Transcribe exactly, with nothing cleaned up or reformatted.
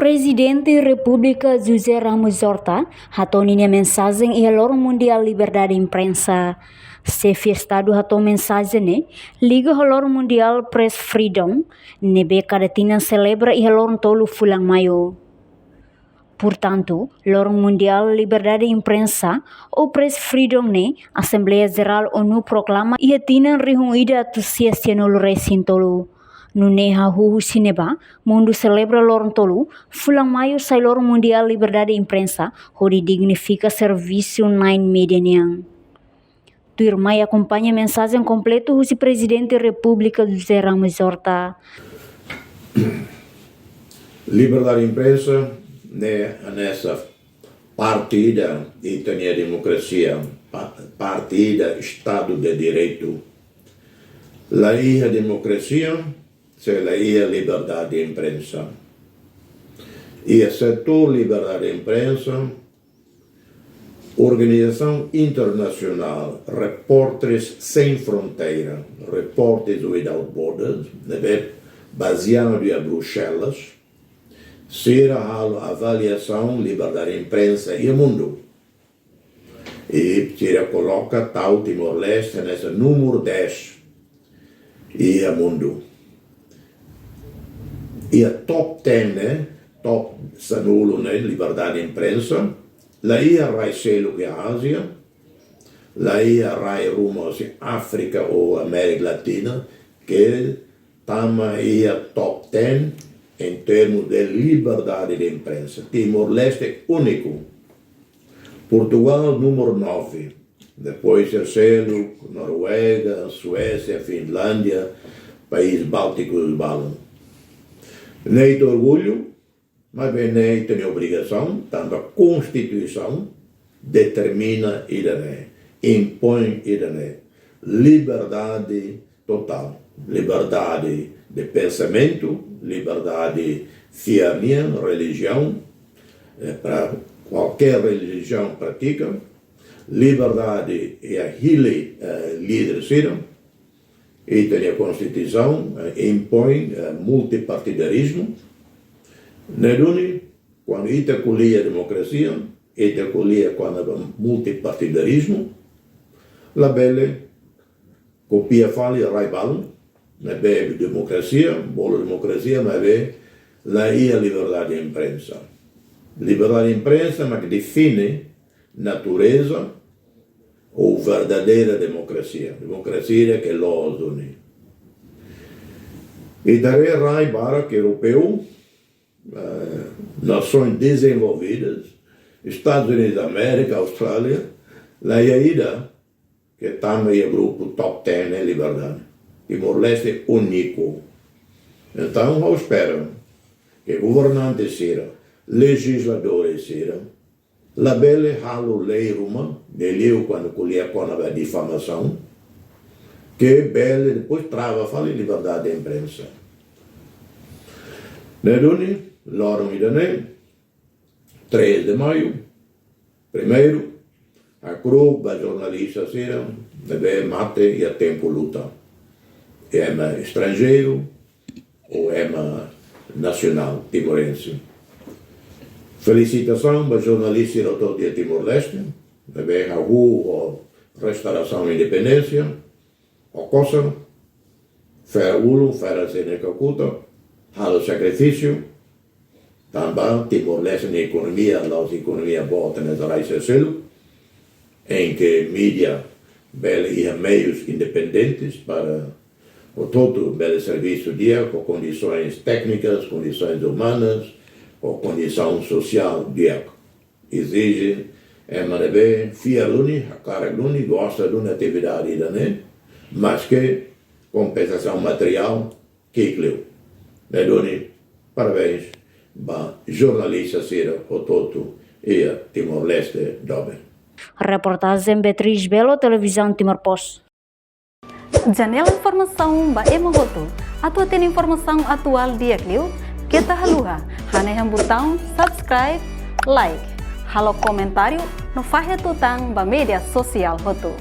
Prezidente Repúblika José Ramos Horta hato'o ninia mensajen iha Loron Mundiál Liberdade Imprensa. Xefe Estadu hato'o mensajen ne'e liga ho Loron Mundiál Press Freedom, ne'ebé kada tinan selebra iha loron tolu fulan Maiu. Portantu, Loron Mundiál Liberdade Imprensa, ou Press Freedom ne'e, Asembleia Jerál ONU proklama iha tinan rihun ida atus sia sianulu resin tolu. Nune'e hahú husi ne'ebá, mundu selebra loron tolu fulan Maiu sai Loron Mundiál Liberdade Imprensa, hodi dignifika servisu na'in média nian. Tuirmai akompaña mensajen kompletu husi Prezidente Repúblika José Ramos Horta. Liberdade imprensa ne'e hanesan parte ida ita-nia demokrasia, pa-, parte ida Estadu de Direitu. La iha demokrasia se la iha liberdade imprensa. Iha setór liberdade imprensa, organizasaun internasionál Repórteres Sem Fronteira, Reporters Without Borders, ne'ebé bazeia iha Bruxelas, sira halo avaliasaun liberdade imprensa iha mundu. I sira koloka tau Timor-Leste hanesan númeru dez iha mundu. Iha top ten ne'e, top sanulu ne'e, liberdade imprensa. La iha rai seluk iha Ázia, la iha rai ruma husi Áfrika ou Amérika Latina, ke tama iha top ten em termos de liberdade de imprensa. Timor-Leste úniku. Portugal, númeru nove. Depois, terceiro, Noruega, Suécia, Finlándia, país báltiku balun. Ne'e ita orgullu, maibé ne'e ita-nia obrigasaun, tanba Konstituisaun determina ida-ne'e, impoin ida-ne'e. Liberdade totál, liberdade de pensamentu, liberdade fiar nian, relijiaun, eh, para kualkér relijiaun pratika, liberdade iha hili, eh, líder sira, ita-nia Konstituisaun, eh, impoin, eh, multipartidarizmu. Ne'e duni, kuandu ita ko'alia demokrasia, ita ko'alia kuandu multipartidarizmu, labele kopia fali rai balun, ne'ebé demokrasia, bolu demokrasia, maibé la iha liberdade imprensa. Liberdade imprensa mak define natureza ou verdadeira demokrasia. Demokrasia ke loos duni. Ita haree rai barak europeu, eh, nasoins dezenvolvidas, Estadus Unidus da Amérika, Austrália, la iha ida ke tama iha grupu top ten ne'e liberdade. Timor-Leste úniku. Entaun, ha'u espera ke governante sira, lejizladór sira, labele halo lei ruma, liuliu kuandu ko'alia kona-ba difamasaun, ke bele depois trava fali liberdade de imprensa. Ne'e duni, loron ida-ne'e, três de maio, primeiru, hakru'uk ba jornalista sira ne'ebé mate iha tempu luta. Ema estranjeiru ou ema nasionál timorense. Felisitasaun ba jornalista sira hotu iha Timor-Leste, ne'ebé hahú ho restaurasaun independénsia, ho kosar, fera ulun, fera sira-nia kakutak, halo sakrifísiu, tanba Timor-Leste nia ekonomia, la'ós ekonomia boot hanesan rai sira seluk, em que mídia bele iha meius independentes para hotu-hotu bele servisu di'ak, ho kondisoens téknikas, kondisoens umanas, ho kondisaun sosiál di'ak. Ezije ema ne'ebé fiar duni, hakarak duni, gosta duni atividade ida-ne'e, maske kompensasaun materiál ki'ik liu. Ne'e duni, parabéns ba jornalista sira hotu-hotu iha Timor-Leste doben. Reportajen Beatriz Belo, Televizaun Timor Post. Janela informasaun ba ema hotu. Atu hatene informasaun atuál di'ak liu, keta haluha hanehan butaun subscribe, like, halo komentáriu no fahe tutan ba média sosiál hotu.